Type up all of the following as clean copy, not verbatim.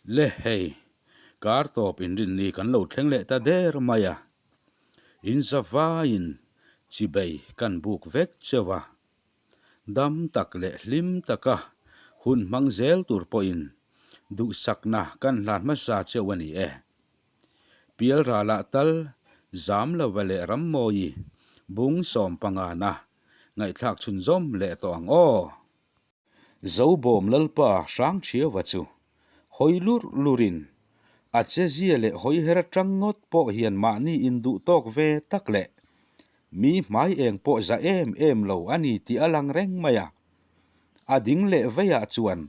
Le hei, kar tawp inrinni kan lo thleng leh ta der mai a, in zavaiin chibei kan buk vek cheu a, dam tak leh hlim taka hun hmang zel tur pawhin duhsakna kan hlan hmasa cheu a ni e. Pialralah tal Zamlova leh Rammawi bung sawmpangana ngaihthlak chhunzawm leh tawh ang aw. Zobawm Lalpa Hrangchhiava chu hawi lurh lurhin a chezia leh hawi her atang ngawt pawh hian mahni induh tawk ve tak leh mi hmai eng pawh za em em lo a ni tih a lang reng mai a. A ding leh veiah chuan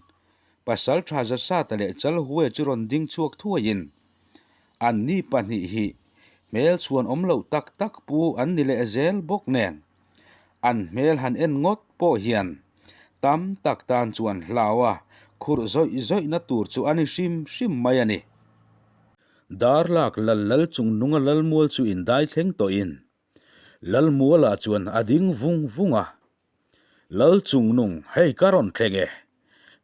Pasaltha Zasata leh Chalhue chu rawn ding chhuak thuaiin anni pahnih hi hmelchhuan awm loh tak tak pu an ni leh zel bawk nen. An hmel han en ngawt pawh hian tam tak tan chuan hlau a khurh zawih zawihna tur chu a ni hrim hrim mai a ni. Darlak lal lal chung nunga lalmual chu indai thleng tawhin lalmualah chuan a ding vung vung a. Lal chung nung hei ka rawn thleng e,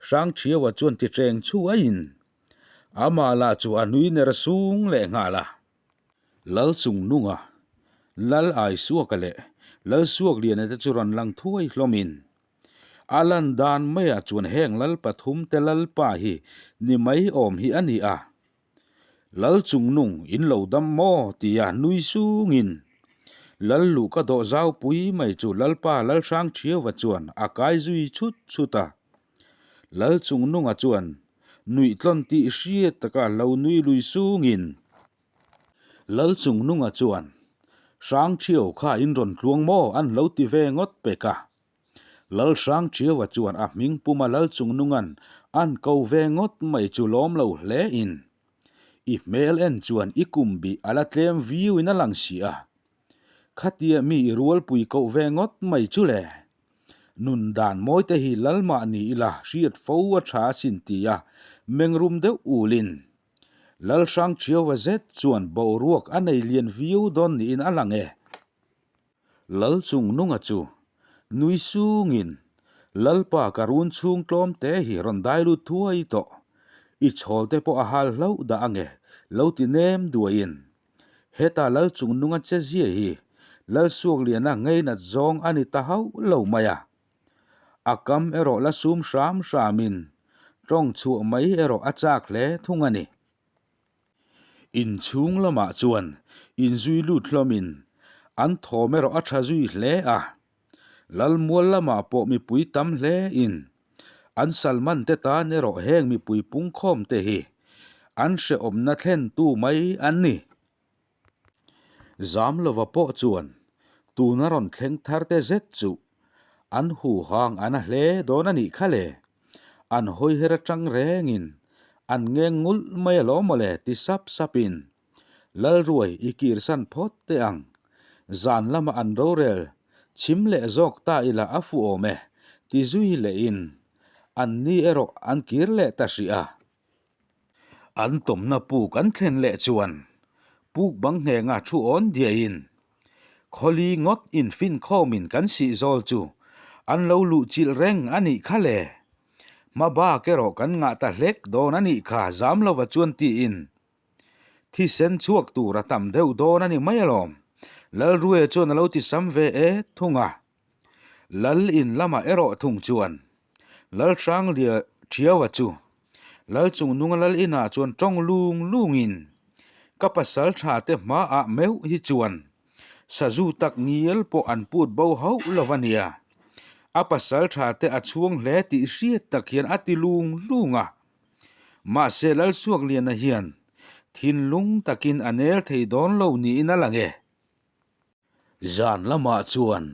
Hrangṭhiaua chuan ti ṭeng chhuaiin amah lah chu a nui ner sung leh nghal a. Lal Chungnunga, Lal Aisuaka leh Lal Suakliana te chu rawn lang thuai hlawmin, a lan dan maiah chuan heng Lal pathum te Lalpa hi ni mai awm hi a ni a. Lal Chungnung in lo dam maw tia nui sungin Lal luh ka dawh zau pui mai chu Lalpa Lal Hrangṭhiauva chuan a kai zui chhut chhut a. Lal Chungnunga chuan nuihtlawn tih hriat taka lo nui lui sungin, Lal Chungnunga chuan, Hrangṭhiau kha in rawn tluang maw an lo ti ve ngawt pek a. Lal Hrangṭhiaua chuan a hming puma Lal Chungnunga'n an ko ve ngawt mai chu lawm lo hle in, I hmel en chuan i kum bih a la tlem viau in a lang si a. Khatia mi i rualpui koh ve ngawt mai chu le. Nun dan mawi te hi Lal mah ni ila hriat fo a tha asin tia mengrum deuh ulin Lalhrangṭhiaua zet chuan boruak a nei lian viau dawn niin a lang e. Lalchungnunga chu nui sungin Lalpa ka run chhung tlawm te hi rawn dai lut thuai tawh, i chhawl te pawh a hal hlauh dah ange lo ti nem duaiin heta Lalchungnunga che zia hi Lalsuakliana ngeinat zawng a ni ta hauh lo mai a. A kam erawh la sum hram hramin tawng chhuah mai erawh a chak hle thung a ni. Inchhung lamah chuan inzui lut hlawmin an thawm erawh a tha zui hle a. Lalmual lamah pawh mipui tam hle in an Salman te tan erawh heng mipui pungkhawm te hi an hrehawmna thlentu mai an ni. Zamlova pawh chuan tuna rawn thleng thar te zet chu an huhang a na hle dawn a nih kha le. An hawi her atang rengin an ngeng ngulh mai alawm mawle ti sap sapin Lalruai i kirsan phawt teh ang. Zan lama an rorel chhim leh zawk ta ila a fuh awm e ti zui lehin an ni erawh an kir leh ta hrih a. An tawmna puk an thlen leh chuan puk bang nghenga thu awn diaiin khawli ngawt infinkhawmin kan sih zawl chu an lo luh chilh reng a nih kha le. Hma bak erawh kan ngah ta hlek dawn a nih kha Zamlova chuan tiin thisen chhuak tur a tam deuh dawn a ni mai alawm Lalruia chuan a lo ti sam ve e thung a. Lal in lamah erawh thung chuan Lalhranglia Thiaua chu Lal Chungnunga Lal inah chuan tawng lung lungin ka pasal tha te hmaah meuh hi chuan sazu tak ngial pawh an put bo hauh lo a nia. A pasal tha te a chhuang hle tih hriat tak hian a ti lung lung a. Mahse Lalsuakliana hian thinlung takin a nel thei dawn lo niin a lang e. Zan lamah chuan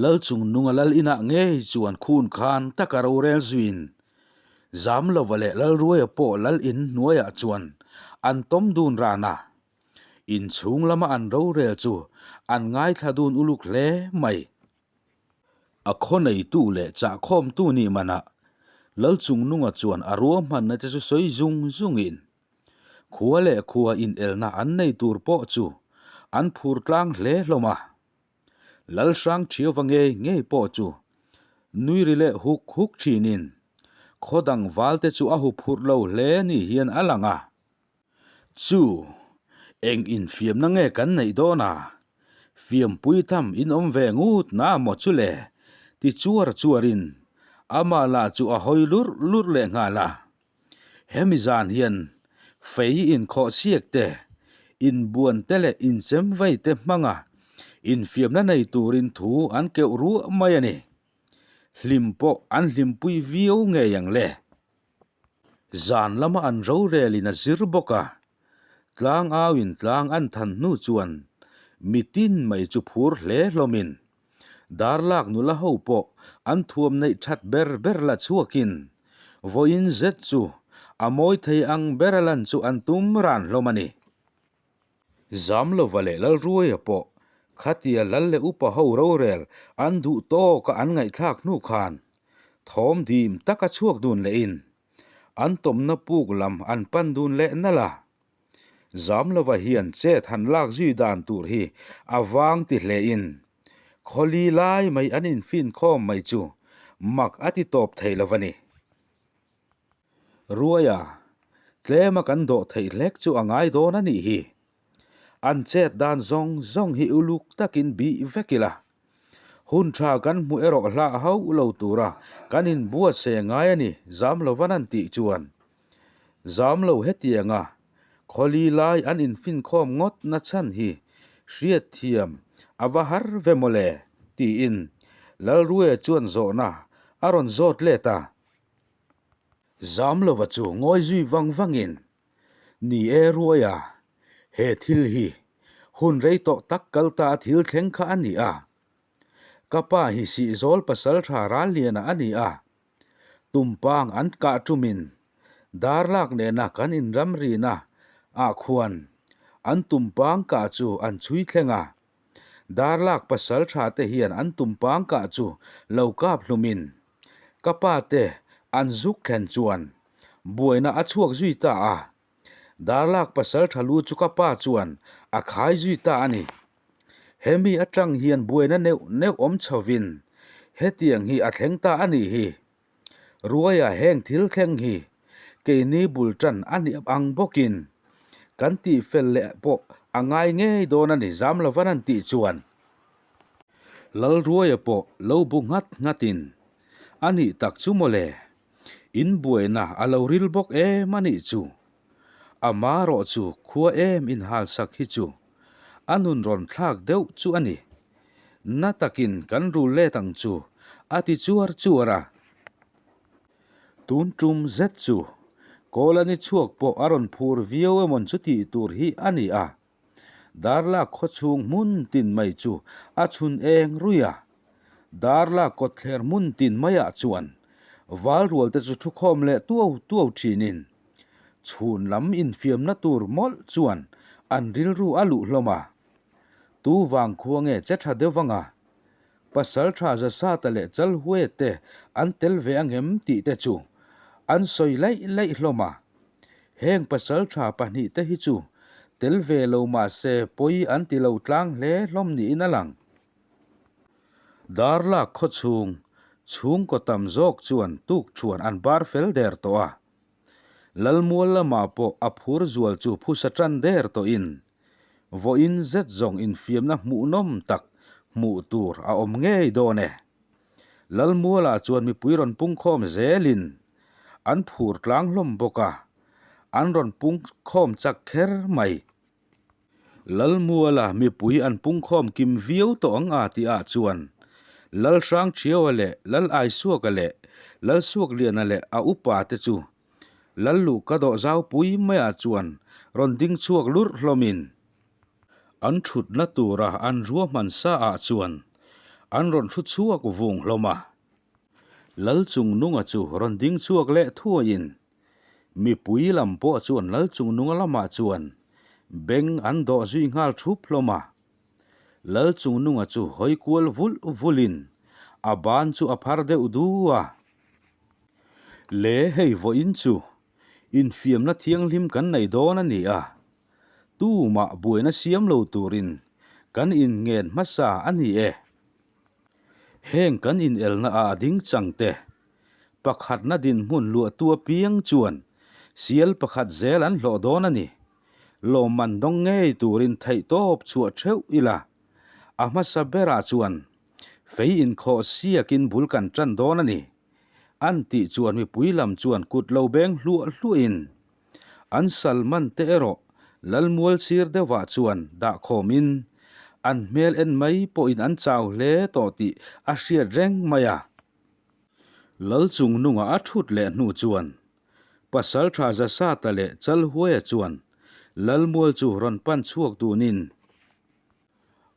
Lal Chungnunga Lal inah ngei chuan khun khan taka rorel zuiin Zamlova leh Lalruaia pawh Lal in hnuaiah chuan an tawm dun ran a. Inchhung lama an rorel chu an ngaithla dun uluk hle mai. A khaw neitu leh chahkhawmtu nih manah Lal Chungnunga chuan a ruahmanna te chu sawi zung zungin Khua leh khua inelna an nei tur pawh chu an phur tlang hle hlawm a. Lalhrang Thiauva ngei ngei pawh chu nui ri leh huk huk thinin. Khaw dang valte chu a huphurh lo hle ni hian a lang a. Chu, eng infiamna nge kan neih dawn a? Fiampui tham in awm ve ngut na maw chu le? ti chuar chuarin amah lah chu a hawi lurh lurh leh nghal a. Hemi zan hian fei inkhawh siak te, inbuan te leh inchem vei te hmanga infiamna nei turin thu an keuh ruah mai a ni. Hlim pawh an hlimpui viau ngei ang le. Zan lama an rorelin a zir bawk a, tlang auin tlang an than hnu chuan mitin mai chu phur hle hlawmin Darlak nula ho pawh an thuam neih that ber ber la chhuakin vawiin zet chu a mawi thei ang bera lan chu an tum ran hlawm a ni. Zamlova leh Lalruaia pawh khatia lal leh upa ho rorel an duh tawka an ngaihthlak hnu khan thawm dim taka chhuak dun lehin an tawmna puk lam an pan dun leh nalh a. Zamlova hian chet han lak zui dan tur hi a vang ti hlein khawli lai mai an infinkhawm mai chu mak a ti tawp thei lo a ni. Ruaia, tlema kan dawh theih hlek chu a ngai dawn a nih hi. An chet dan zawng zawng hi uluk takin bih vek ila. Hun tha kan hmuh erawh hlah hauh lo tura kan inbuatsaih a ngai a ni, zam lovan an tih chuan. Zam lo hetianga khawli lai an infinkhawm ngawt na chhan hi hriatthiam a va har ve mawle, tiin Lalruaia chuan zawhna a rawn zawt let a. Zamlova chu ngawi zui vang vangin, Ni e Ruaia, he thil hi hun rei tawh tak kal ta a thil thleng kha a ni a. Ka pa hi Sihzawl pasaltha Ralliana a ni a, tumpang an kah tumin darlak nena kan inramrina ah khuan an tumpang kah chu an chhui thleng a. Darlak pasaltha te hian an tumpang kah chu lo kap hlumin Ka pa te an zuk thlen chuan buaina a chhuak zui ta a, Darlak pasal tha lu chu ka pa chuan a khai zui ta a ni. Hemi atang hian buaina neuh neuh awm chhovin hetiang hi a thleng ta a nih hi. Ruaia heng thil thleng hi keini bul tan a nih ang bawkin kan tihfel leh pawh a ngai ngei dawn a ni zam lovan an tih chuan. Lalruaia pawh lo bu nghat nghatin, A nih tak chu mawle, in buaina a lo ril bawk em a nih chu. Ama rawh chu khua em inhalsak hi chu a nun rawn thlak deuh chu a ni. Na takin kan rul let ang chu a ti chuar chuar a. Tun tum zet chu Kawlani chhuak pawh a rawn phur viau emawn chu tih tur hi a ni a. Darlak khawchhung hmun tin mai chu a chhun eng rui a, Darlak kawtthler hmun tin maiah chuan valrual te chu thukhawm leh tuau tuau thinin chhun lam infiamna tur mawlh chuan an rilru a luh hlawm a. Tu vang khua nge che tha deuh vanga pasal tha Zasata leh Chalhue te an tel ve angem tih te chu an sawi laih laih hlawm a. Heng pasal tha pahnihte hi chu tel ve lo mah se pawi an ti lo tlang hle hlawm niin a lang. Darlak khaw chhung, chhungkaw tam zawk chuan tukthuan an bar fel der tawh a. Lalmual lamah pawh a phur zual chu phusa tan der tawhin vawiin zet zawng infiamna hmuhnawm tak hmuh tur a awm ngei dawn e. Lalmualah chuan mipui rawn pungkhawm zelin an phur tlang hlawm bawk a, an rawn pungkhawm chak kher mai. Lalmuala mipui an pungkhawm kim viau tawh ang a tih ah chuan Lalhrangṭhiaua leh Lalaisuaka leh Lalsuakliana leh a upa te chu Lalluhka dawh zaupui maiah chuan rawn ding chhuak lurh hlawmin an ṭhutna tura an ruahman sa ah chuan an rawn hru chhuak vung hlawm a. Lalchungnunga chu rawn ding chhuak leh thuaiin mipui lam pawh chuan Lalchungnunga lamah chuan beng an dawh zui nghal thup hlawm a. Lalchungnunga chu hawi kual vulh vulhin a ban chu a phar deuh du a. Le hei vawiin chu infiamna thianghlim kan nei dawn a ni a, tumah buaina siam lo turin kan inngen hmasa a ni e. Heng kan inelna ah a ding chang te. Pakhatna dinhmun luahtu apiang chuan sial pakhat zel an hlawh dawn a ni. Lawmman dawng ngei turin theihtawp chhuah theuh ila. A hmasa berah chuan fei inkhawh siakin bul kan tan dawn a ni. An tih chuan mipui lam chuan kut lo beng hluah hluahin an sal man te erawh Lalmual sir deuhah chuan dah khawmin an hmel en mai pawhin an chau hle tawh tih a hriat reng mai a. Lal chung nungah a thut leh hnu chuan Pasaltha Zasata leh Chalhuaia chuan Lalmual chu rawn pan chhuak dunin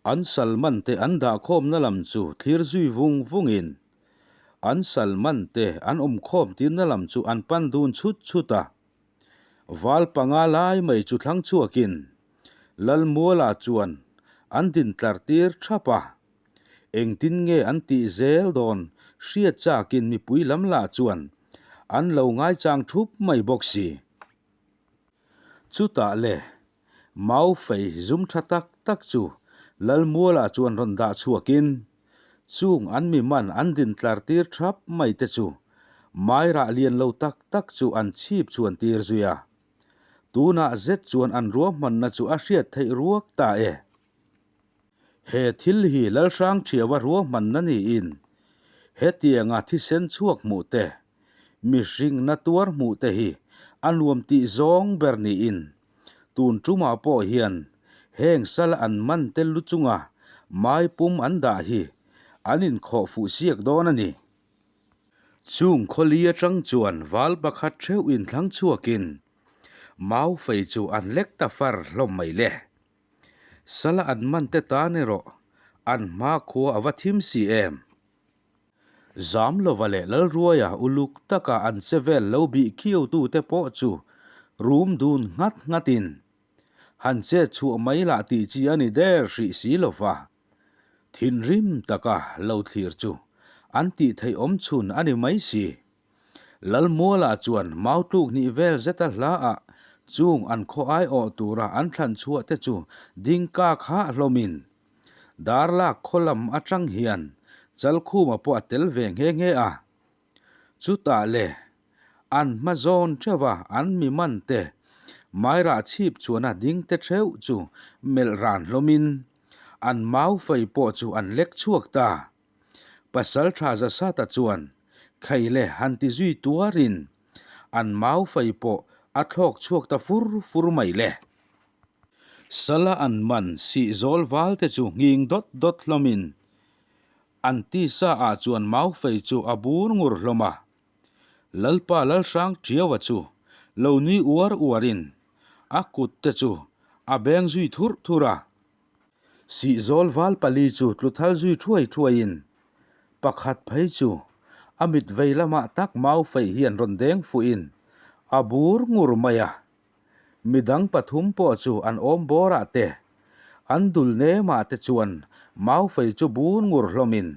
An salman te an dahkhawmna lam chu thlir zui vung vungin an salman te an awmkhawm tirna lam chu an pan dun chhut chhut a. Val panga lai mai chu thlang chhuakin Lalmuala chuan an din tlar tir thap a. Engtin nge an tih zel dawn hriat chakin mipui lam lah chuan an lo ngaichang thup mai bawk si. Chutah le Mau fei zum tha tak tak chu Lalmuala chuan rawn dah chhuakin chung an mi man an din tlar tir thap mai te chu Mairah lian lo tak tak chu an chhip chhuan tir zui a. Tunah zet chuan an ruahmanna chu a hriat theih ruak ta e. He thil hi Lalhrangṭhiaua ruahmanna niin hetianga thisen chhuak hmuh te, mihringna tuar hmuh te hi a nuam tih zawng ber niin tun tumah pawh hian heng sal an man tel lu chunga mai pum an dah hi an inkhawh fuh siak dawn a ni. Chung khawli atang chuan val pakhat theuh inthlang chhuakin mau fei chu an lek ta far hlawm mai le. Sala an man te tan erawh an hma khua a va thim si em? Zam lova leh Lalruaia uluk taka an che vel lo bih khiu tute pawh chu rum dun nghat nghatin han chet chhuah mai lah tih chi a ni der hrih si lova, thinrim taka lo thlir chu an tih theih awm chhun a ni mai si. Lalmuala chuan mau tluk hnih vel zeta hlaah chung an khaw aiawh tura an thlan chhuah te chu ding kak hah hlawmin Darlak khaw lam atang hian Chalkhuma pawh a tel ve nghe nghe a. Chutah le an hma zawn theuha an mi man te Mairah chhip chuana ding te theuh chu melh ran hlawmin an mau fei pawh chu an lek chhuak ta. Pasal tha Zasata chuan Khai le han ti zui tuarin an mau fei pawh a thlawk chhuak ta fur fur mai le. Sala an man sih zawl val te chu nghing dawt dawt hlawmin an tisa ah chuan mau fei chu a bur ngur hlawm a. Lalpa Lalhrang Ṭiaua chu lo nui uar uarin a kut te chu a beng zui thurh thurh a. Sihzawl val pali chu tluthal zui thuai thuaiin pakhat phei chu a mit vei lamah tak mau feih hian rawn deng fuhin a bur ngur mai a. Midang pathum pawh chu an awm bawrah te, an dul nemah te chuan mau fei chu bur ngur hlawmin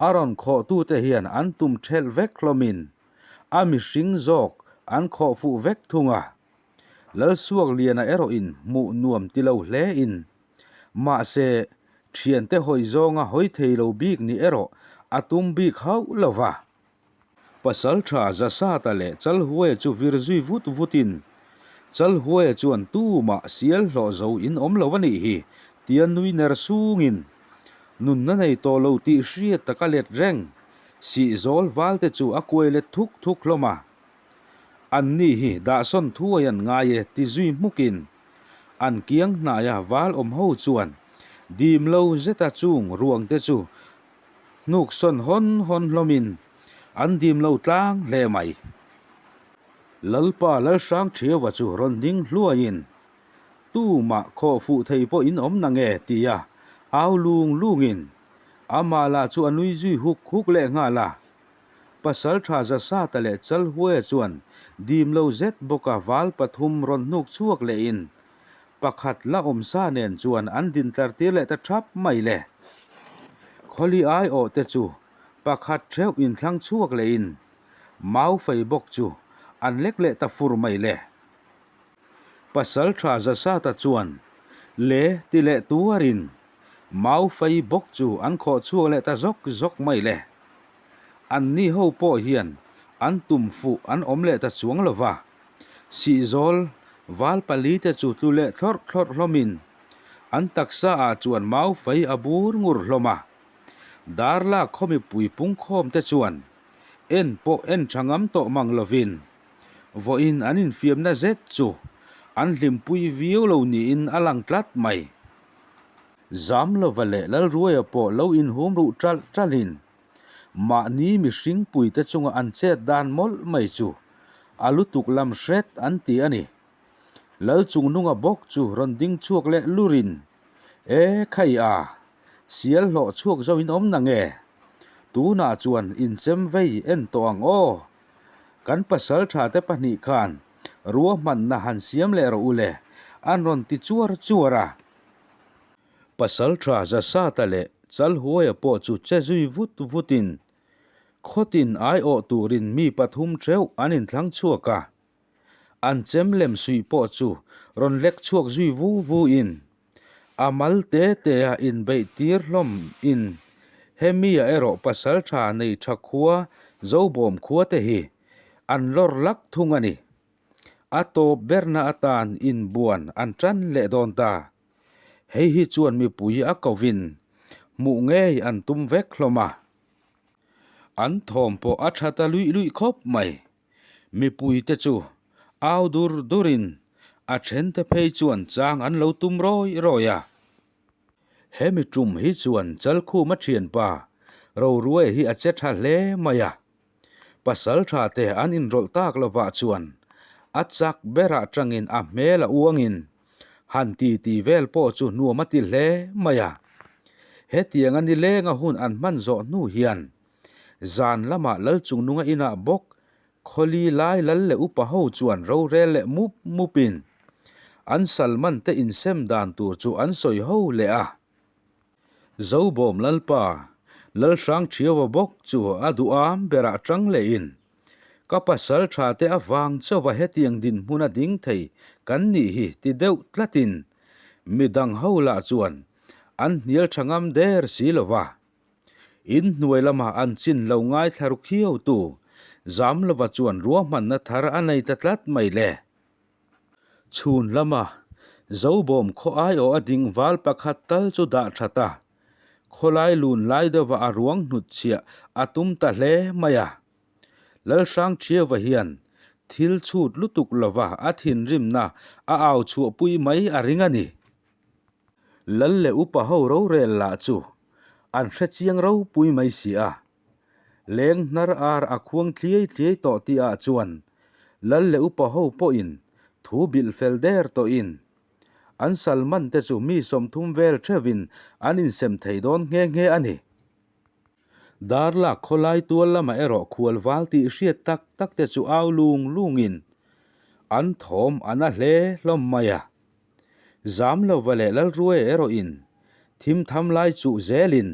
a rawn khawhtute hian an tum thelh vek hlawmin a mihring zawk an khawh fuh vek thung a. Lalsuakliana erawhin hmuh nuam ti lo hle in, mahse thiante hawi zawnga hawi thei lo bik ni erawh a tum bik hauh lo va. Pasaltha Zasata leh Chalhuaia chu vir zui vut vutin, Chalhuaia chuan tumah sial hlawh zo in awm lo a nih hi tia nui ner sungin, nunna nei tawh lo tih hriat taka let reng, sihzawl valte chu a kuai let thuk thuk hlawm a. An ni hi dahsawn thuai an ngai e ti zui hmukin an kiang hnaia val awm ho chuan dim lo zeta chung ruang te chu hnuk sawn hawn hawn hlawmin an dim lo tlang hle mai. Lalpa Lalhrang Thiaua chu rawn ding hluaiin tumah khawh fuh thei pawh in awm na nge tia au lung lungin amah lah chu a nui zui huk huk leh nghal a. Pasal tha Zasata leh Chalhuaia chuan dim lo zet bawka val pathum rawn hnuk chhuak lehin pakhat la awmsa nen chuan an din tlar tir leh ta thap mai le. Khawli aiawh te chu pakhat theuh inthlang chhuak lehin mau fei bawk chu an lek leh ta fur mai le. Pasal tha Zasata chuan le ti leh tuarin mau fei bawk chu an khawh chhuak leh ta zawk zawk mai le. An ni ho pawh hian An tum fuh an awm leh ta chuang lo va. Sihzawl val palite chu tlu leh thlawrh thlawrh hlawmin an taksa ah chuan mau fei a bur ngur hlawm a. Darlak khaw mipui pungkhawm te chuan en pawh en tha ngam tawh mang lovin vawiin an infiamna zet chu an hlimpui viau lo niin a lang tlat mai. Zamlova leh Lalruaia pawh lo inhum ruh ṭalh ṭalhin mahni mihring puite chunga an chet dan mawlh mai chu a lutuk lam hret an ti a ni. Lal chungnunga bawk chu rawn ding chhuak leh lurin, E khai a, sial hlawh chhuak zo in awm na nge? Tunah chuan inchem vei en tawh ang aw. Kan pasal tha te pahnih khan ruahmanna han siam leh rawh u le, an rawn ti chuar chuar a. Pasalṭha Zasata leh Chalhuaia pawh chu che zui vut vutin khawtin aiawh turin mi pathum ṭheuh an inthlang chhuak a. An chem lem suih pawh chu rawn lek chhuak zui vu vuin a mal te te a inbeih tir hlawm in hemi-a erawh pasalṭha nei ṭha khua Zobawm khua te hi an lawr lak thung a ni. A tawp berna atan inbuan an ṭan leh dawn ta. Hei hi chuan mipui a kovin hmuh ngei an tum vek hlawm a. An thawm pawh a tha ta luih luih khawp mai. Mipuite chu au dur durin a thente phei chuan chang an lo tum rawi rawi a. Hemi tum hi chuan Chalkhuma thianpa Roruai hi a che tha hle mai a. Pasal tha te an inrawlh tak lovah chuan a chak berah tangin a hmel a uangin han ti ti vel pawh chu nuam a ti hle mai a. Hetianga nilenga hun an hman zawh hnu hian zan lamah Lalchungnunga inah bawk khawli lai lal leh upa ho chuan rorel leh mup mupin an salman te insem dan tur chu an sawi ho leh a. Zobawm Lalpa, Lalhrang Thiaua bawk chu a duham berah tang lehin, Ka pasal tha te avang chauha hetiang dinhmun a ding thei kan nih hi ti deuh tlatin midang ho lah chuan an hnial tha ngam der si lo va. In hnuai lamah an chin lo ngaithla ru khiau tu Zamlova chuan ruahmanna thar a nei ta tlat mai le. Chhun lama Zobawm khaw aiawh a ding val pakhat tal chu dah that a, khawlai lun lai deuhva a ruang hnutchhiah a tum ta hle mai a. Lalhrangthiauva hian thil chhut lutuk lova a thinrimna a au chhuahpui mai a ring a ni. Lal leh upa ho rorel lah chu an hrechiang ropui mai si a. Leng hnar ar a khuang thliai thliai tawh tih ah chuan Lal leh upa ho pawhin thu bilh fel der tawhin an salman te chu mi 30 vel theuhin an insem thei dawn nghe nghe a ni. Darlak khawlai tual lamah erawh khual val tih hriat tak tak te chu au lung lungin an thawm a na hle hlawm mai a. Zamlova leh Lalruaia erawhin thim tham lai chuh zelin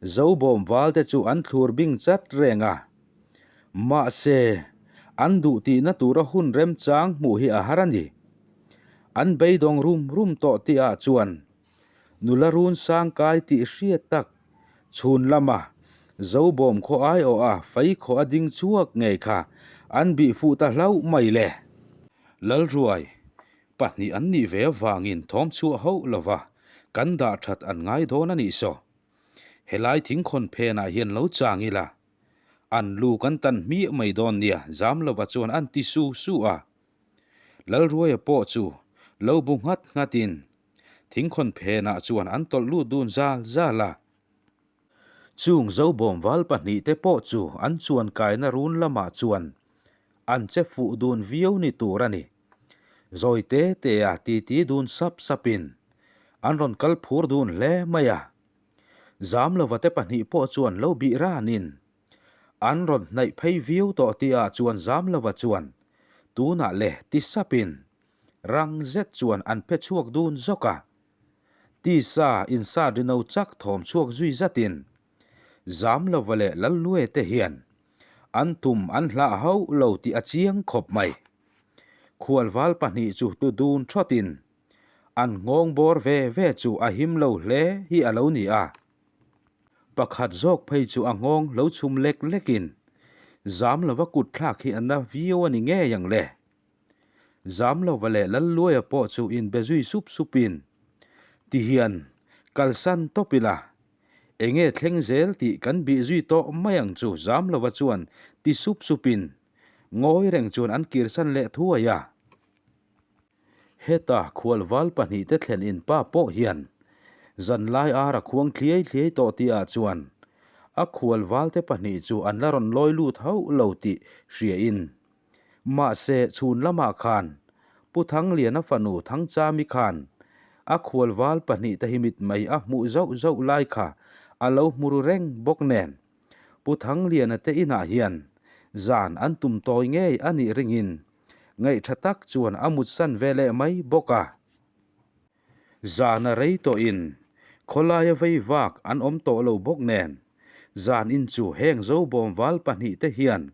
Zobawm valte chu an thlur bing chat reng a. Mahse, an duh tihna tura hun remchang hmuh hi a har a ni. An beidawng rum rum tawh tihah chuan nula run sang kai tih hriat tak chhun lama Zobawm khaw aiawh a fei khaw a ding chhuak ngei kha an bih fuh ta hlauh mai le. Lalruai, Pahnih an nih ve avangin thawm chhuah hauh lova kan dah that an ngai dawn a nih saw. Helai thingkhawn phenah hian lo chang ila, an lu kan tan hmiah mai dawn nia Zamlova chuan an ti su su a. Lalruaia pawh chu lo bu nghat nghatin thingkhawn phenah chuan an tawlh lut dun zal zal a. Chung Zobawm val pahnihte pawh chu an chuan kaina run lamah chuan an che fuh dun viau ni tur a ni. Zawi te te a titi dun sap sapin an rawn kal phur dun hle mai a. Zamlova te pahnih pawh chuan lo bih ranin an rawn hnaih phei viau tawh tihah chuan Zamlova chuan tunah le ti sapin rang zet chuan an phe chhuak dun zawk a. Tisa insat rino chak thawm chhuak zui zatin Zamlova leh Lalluaia te hian an tum an hlah hauh lo tih a chiang khawp mai. Khualval pahnih chu tu dun thawtin an nghawng bawr ve ve chu a him lo hle hi a lo ni a. Pakhat zawk phei chu a nghawng lo chhum lek lekin. Zam lova kut thlak hi a na viau a ni ngei ang le. Zam lova leh Lalluaia pawh chu inbe zui sup supin, Ti hian kalsan tawp ila, enge thleng zel tih kan bih zui tawh mai ang chu Zam lova chuan ti sup supin, ngawi reng chuan an kirsan leh thuai a. Heta khualval pahnihte thlen in pa pawh hian zanlai ar a khuang thliai thliai tawh tihah chuan a khualvalte pahnih chu an la rawn lawi lut hauh lo tih hria in mahse chhun lamah khan Pu Thangliana fanu Thangchami khan a khualval pahnihte hi mitmei a hmuh zauh zauh lai kha a lo hmu ru reng bawk nen Pu Thangliana te inah hian zan an tum tawi ngei a nih ringin Ngaihṭha tak chuan a mutsan ve leh mai bawk a. Zana rei tawhin khawlaia vei vak an awm tawh lo bawk nen, zan in chu heng Zobawm val pahnihte hian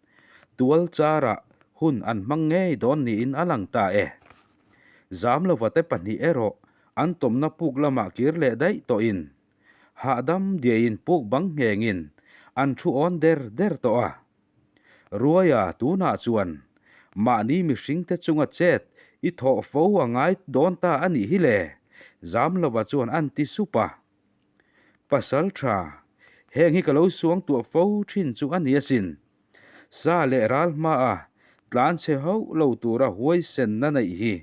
tual charah hun an hmang ngei dawn niin a lang ta e. Zamlovate pahnih erawh an tawmna puk lamah kir leh daih tawhin hahdam diaiin puk bang nghengin an thu awn der der tawh a. Ruaia tunah chuan mahni mihringte chunga chet i thawh fo a ngai dawn ta a nih hi le, Zamlova chuan an ti sup a. Pasal tha, heng hi ka lo suang tuah fo thin chu a ni asin. Sa leh ral hmaa tlan chhe hauh lo tura huaisenna neih hi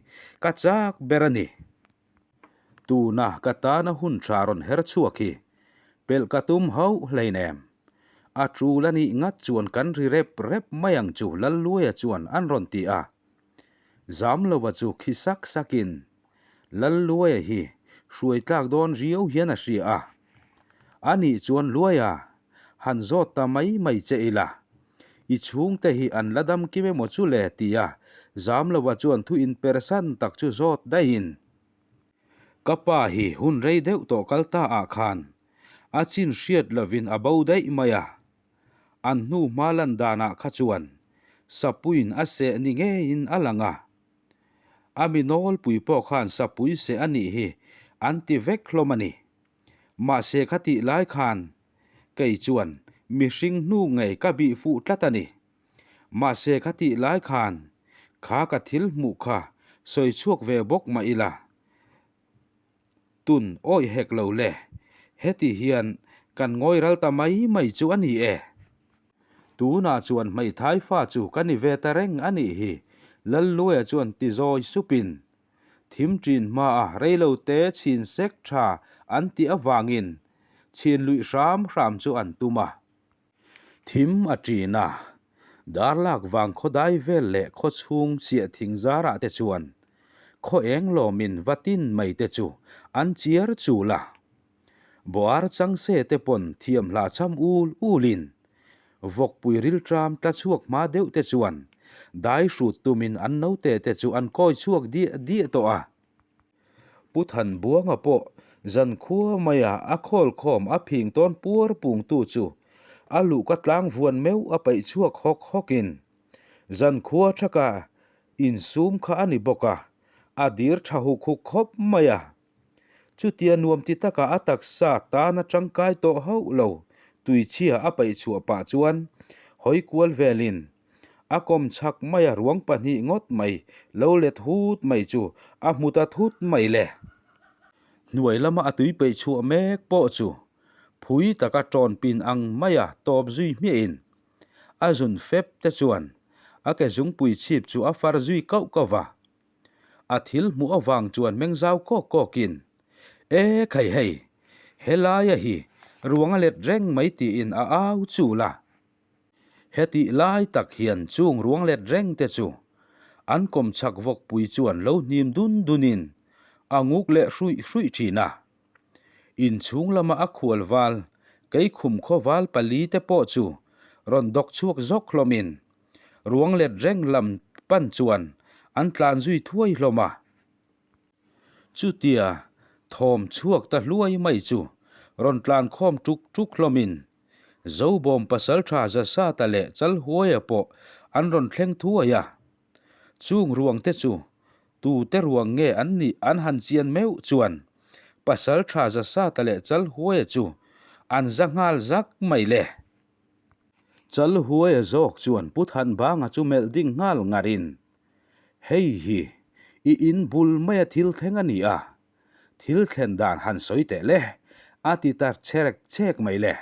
ka chak ber a ni. Tuna ka tana hun tha rawn her chhuak hi pelh ka tum hauh hleinem. A tul a nih ngat chuan kan ri rep rep mai ang chu Lalluaia chuan an rawn ti a. Zamlova chu khi sak sakin Lalluaia hi hruai tlak dawn riau hian a hria a. A nih chuan Luaia han zawt ta mai mai che ila. I chhungte hi an la dam kim emaw chu le? tia Zamlova chuan thu inpersan tak chu zawt daihin, Ka pa hi hun rei deuh tawh kal ta ah khan a chin hriat lovin a bo daih mai a, an hnu hma lan danah kha chuan Sapuiin a seh ni ngeiin a lang a, a mi nawlpui pawh khan Sapui seh a nih hi an ti vek hlawm a ni. Mahse khatih lai khan kei chuan mihring hnu ngei ka bih fuh tlat a ni. Mahse khatih lai khan kha ka thil hmuh kha sawi chhuak ve bawk mah ila, tun awih hek lo le, heti hian kan ngawi ral ta mai mai chu a ni e. Tunah chuan hmeithai fa chu ka ni ve ta reng a nih hi, Lalluaia chuan ti zawi supin Thim ṭin hmaa reilote chhin sek ṭha an tih avangin chhin luih hram hram chu an tum a. Thim a ṭin a, darlak vang khawdai vel leh khaw chhung chiah thing zarah te chuan khaw eng lawmin va tin mai te chu an chiar chul a. Boar changse te pawn thiam hla cham ul ulin Vawkpui rilṭam tla chhuak hma deuh te chuan dai hrut tumin an naute te chu an kawi chhuak diah diah tawh a. Pu Thanbuanga pawh zankhua maia a khawlkhawm a phing tawn puar pungtu chu a luhka tlang vuan meuh a paih chhuak hawk hawkin zankhua thaka insum kha a ni bawk a, a dir tha huk huk khawp mai a. Chutia nuam ti taka a taksa tana tangkai tawh hauh lo tuichhia a paih chhuah pah chuan hawi kual velin a kawm chhak maia ruang pahnih ngawt mai lo let hut mai chu a hmu ta thut mai le. Hnuai lama a tui peih chhuah mek pawh chu phui taka tawn pin ang maia tawp zui hmiahin a zun fep te chuan a ke zungpui chhip chu a far zui kauh kauh va. A thil hmuh avang chuan meng zau kawk kawkin, E khai hei, helaia hi ruang a let reng mai tiin a au chul a. Hetih lai tak hian chung ruang let reng te chu an kawm chhak vawkpui chuan lo hnim dun dunin a nguk leh hruih hruih thin a. Inchhung lama a khual val, kei khum khaw val pali te pawh chu rawn dawk chhuak zawk hlawmin Ruang let reng lam pan chuan an tlan zui thuai hlawm a. Chutia thawm chhuak ta hluai mai chu rawn tlan khawm tuk tuk hlawmin Zobawm pasaltha Zasata leh Chalhuaia pawh an rawn thleng thuai a. Chung ruang te chu tute ruang nge an nih an han chian meuh chuan pasaltha Zasata leh Chalhuaia chu an za nghal zak mai le. Chalhuaia zawk chuan Pu Thanbanga chu melh ding nghal ngarin, Hei hi i in bul maia thil thleng a ni a, thil thlen dan han sawi teh le, a ti ta cherek chek mai le.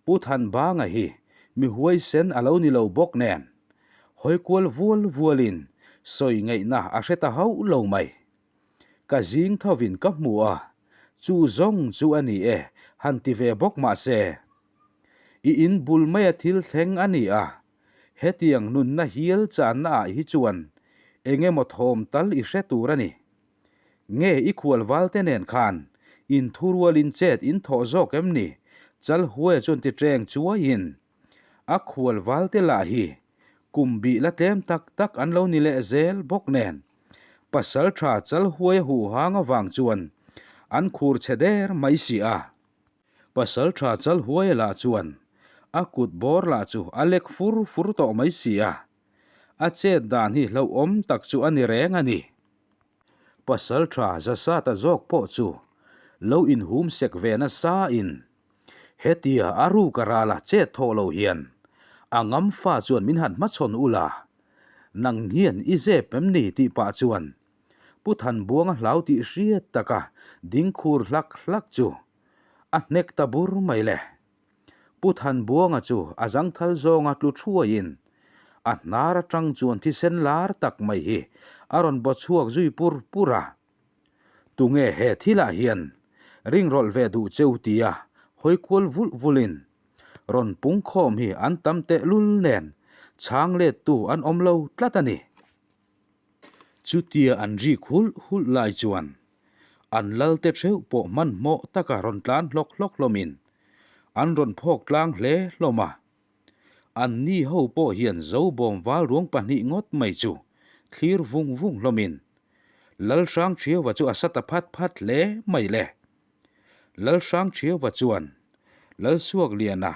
Pu Thanbanga hi mi huaisen a lo ni lo bawk nen, hawi kual vual vualin sawi ngaihna a hre ta hauh lo mai. Ka zing thovin ka hmu a, chu zawng chu a ni e, han ti ve bawk mah se. I in bul maia thil thleng a ni a, hetiang nunna hial channa ah hi chuan eng emaw thawm tal i hre tur a ni. Nge i khual valte nen khan in thurualin chet in thawh zawk em ni? Chalhuaia chuan ti ṭeng chuaiin a khual valte lah hi kum bih la tlem tak tak an lo ni leh zel bawk nen pasal tha Chalhuaia huhang avang chuan an khur chhe der mai si a. Pasal tha Chalhuaia lah chuan a kut bawr lah chu a lek fur fur tawh mai si a. A chet dan hi hlauhawm tak chu a ni reng a ni. Pasal tha Zasata zawk pawh chu lo inhum sek ve nasa in hetia a ruk a rala chet thawh lo hian a ngam fa chuan min han hmachhawn ula, nang hian i zep em ni tih pah chuan Pu Thanbuanga hlau tih hriat taka ding khur hlak hlak chu a hnek ta bur mai le. Pu Thanbuanga chu a zangthal zawnga tlu thuaiin a hnar atang chuan thisen lar tak mai hi a rawn baw chhuak zui pur pur a. Tunge he thilah hian ringrawlh ve duh cheu tia hawi kual vulh vulhin rawn pungkhawm hi an tam tehlul nen chhang lettu an awm lo tlat a ni. Chutia an rik hulh hulh lai chuan an lalte theuh pawh hmanhmawh taka rawn tlan hlawk hlawk hlawmin an rawn phawk tlang hle hlawm a. An ni ho pawh hian Zobawm valruang pahnih ngawt mai chu thlir vung vung hlawmin Lalhrangṭhiauva chu a sa ta phat phat hle mai le. Lalhrangṭhiauva chuan Lalsuakliana,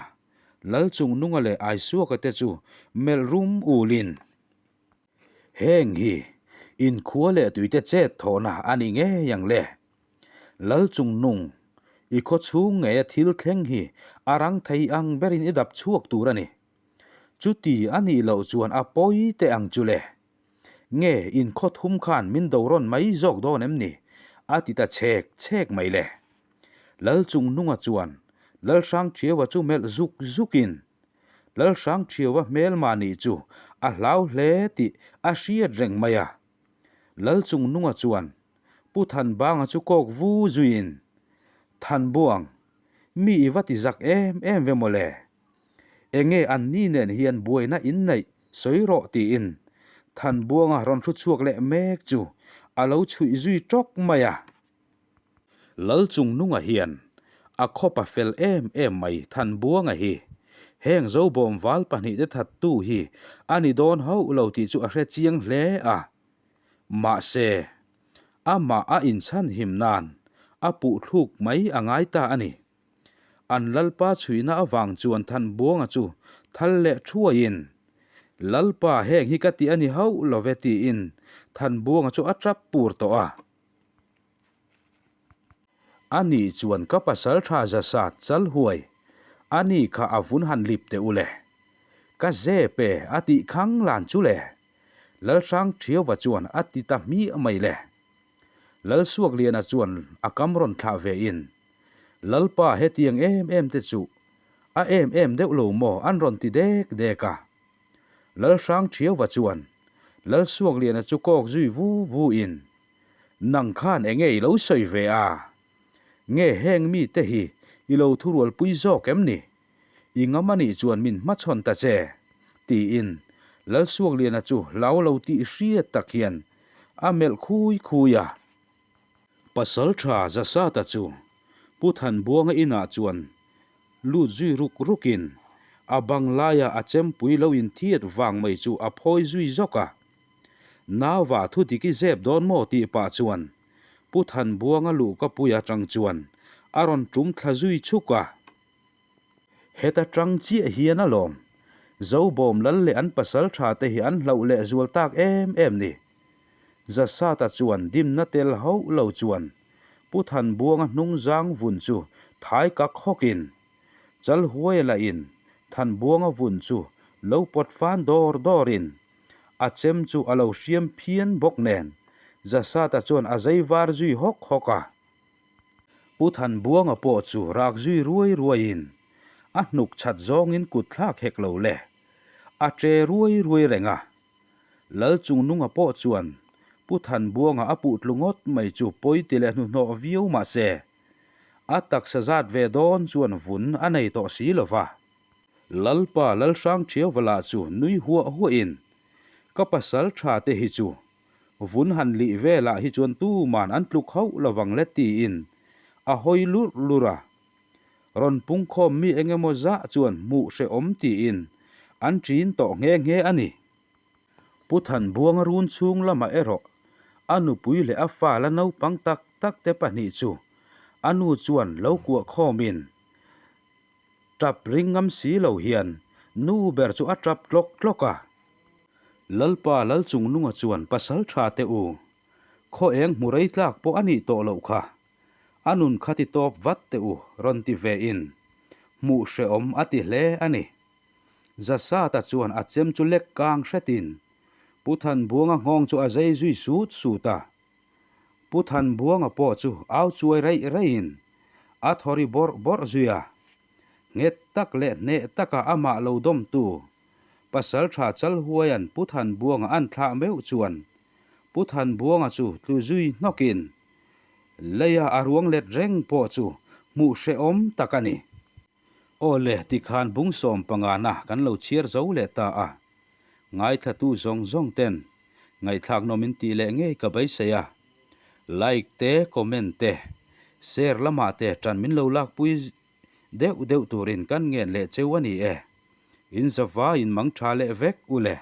Lalchungnunga leh Aisuaka te chu melh rum ulin, Heng hi inkhua leh tuite chet thawhna a ni ngei ang le. Lal chungnung, i khaw chhung ngeia thil thleng hi a rang thei ang berin i dap chhuak tur a ni. Chuti a nih loh chuan a pawi teh ang chu le. Nge inkhaw thum khan min do rawn mai zawk dawn em ni? a ti ta chhek chhek mai le. Lal chungnunga chuan Lalhrangṭhiaua chu melh zuk zukin Lalhrangṭhiaua hmelma nih chu a hlau hle tih a hriat reng mai a. Lalchungnunga chuan Pu Thanbanga chu kawk vu zuiin, Thanbuang, mi i va ti zak em em ve mawle. Enge an ni nen hian buaina in neih sawi rawh tiin Thanbuanga rawn hru chhuak leh mek chu a lo chhuih zui tawk mai a. Lalchungnunga hian a khawpa fel em em mai Thanbuanga hi heng Zobawm val pahnihte thattu hi a ni dawn hauh lo tih chu a hre chiang hle a. Mahse, amah a inchhanhim nan a puhthluk mai a ngai ta a ni. An Lalpa chhuihna avang chuan Thanbuanga chu thal leh thuaiin, Lalpa heng hi ka ti a ni hauh lo ve tiin Thanbuanga chu a tap pur tawh a. A nih chuan ka pasal tha zasat chal huai a ni kha a vun han lip teh u le. Ka zep e a tih khang lan chu le. Lalhrang Thiauva chuan a ti ta hmiah mai le. Lalsuakliana chuan a kam rawn thlah ve in, Lalpa hetiang em em te chu a em em deuh lo maw an rawn ti dek dek a. Lalhrang Thiauva chuan Lalsuakliana chu kawk zui vu vu in, Nang khan enge i lo sawi ve a? Nge heng mite hi i lo thurualpui zawk em ni? I ngam a nih chuan min hmachhawn ta che, tiin Lalsuakliana chu hlau lo tih hriat tak hian a melh khui khui a. Pasalṭha Zasata chu Pu Thanbuanga inah chuan lut zui ruk rukin a bang laia a chempui lo inthiat vang mai chu a phawi zui zawk a. Nauva thu dik i zep dawn maw tih pah chuan Pu Thanbuanga luhka pui atang chuan a rawn tum thla zui chhuk a. Heta tang chiah hian alawm Zobawm lal leh an pasal tha te hi an hlauh leh zual tak em em ni. Zasata chuan dimna tel hauh lo chuan Pu Thanbuanga hnung zang vun chu thai kak hawkin Chalhuaia lahin. Thanbuanga vun chu lo pawt fan dawr dawrin a chem chu a lo hriam phian bawk nen Zasata chuan a zai var zui hawk hawk a. Pu Thanbuanga pawh chu rak zui ruai ruaiin a hnuk chat zawngin kut thlak hek lo le, a che ruai ruai reng a. Lal Chungnunga pawh chuan Pu Thanbuanga a puh tlu ngawt mai chu pawi ti leh hnuhnawh viau mah se, a taksa zat ve dawn chuan vun a nei tawh si lo va. Lalpa Lalhrangṭhiauva lah chu nui huah huahin, Ka pasal tha te hi chu vun han lih velah hi chuan tuman an tluk hauh lovang le tiin a hawi lurh lurh a. Rawn pungkhawm mi eng emaw zah chuan hmuh hrehawm tiin an ṭin tawh nghe nghe a ni. Pu Thanbuanga run chhung lamah erawh a nupui leh a fa la naupang tak tak te pahnih chu a nu chuan lo kuah khawmin ṭap ring ngam si lo hian nu ber chu a ṭap tlawk tlawk a. Lalpa Lalchungnunga chuan pasal ṭha teh u, khaw eng hmu rei tlak pawh a nih tawh loh kha, a nun kha ti tawp vat teh u rawn ti ve in hmuh hrehawm a ti hle a ni. Zasata chuan a chem chu lek kang hretin Pu Thanbuanga nghawng chu a zai zui sut sut a. Pu Thanbuanga pawh chu au chuai raih raihin a thaw ri bawrh bawrh zui a. Nghet tak leh hneh taka amah lo dawmtu Pasaltha Chalhuaia'n Pu Thanbuanga an thlah meuh chuan Pu Thanbuanga chu tlu zui hnawkin leia a ruang let reng pawh chu hmuh hrehawm tak a ni. Aw le, tikhan bung 15na kan lo chhiar zo leh ta a. Ngaithlatu zawng zawng ten ngaihthlak nawm in tih leh ngei ka beisei a. Like te, comment te, share lamah te tan min lo lakpui deuh deuh turin kan ngen leh cheu a ni e. In zavaiin mang tha leh vek u le.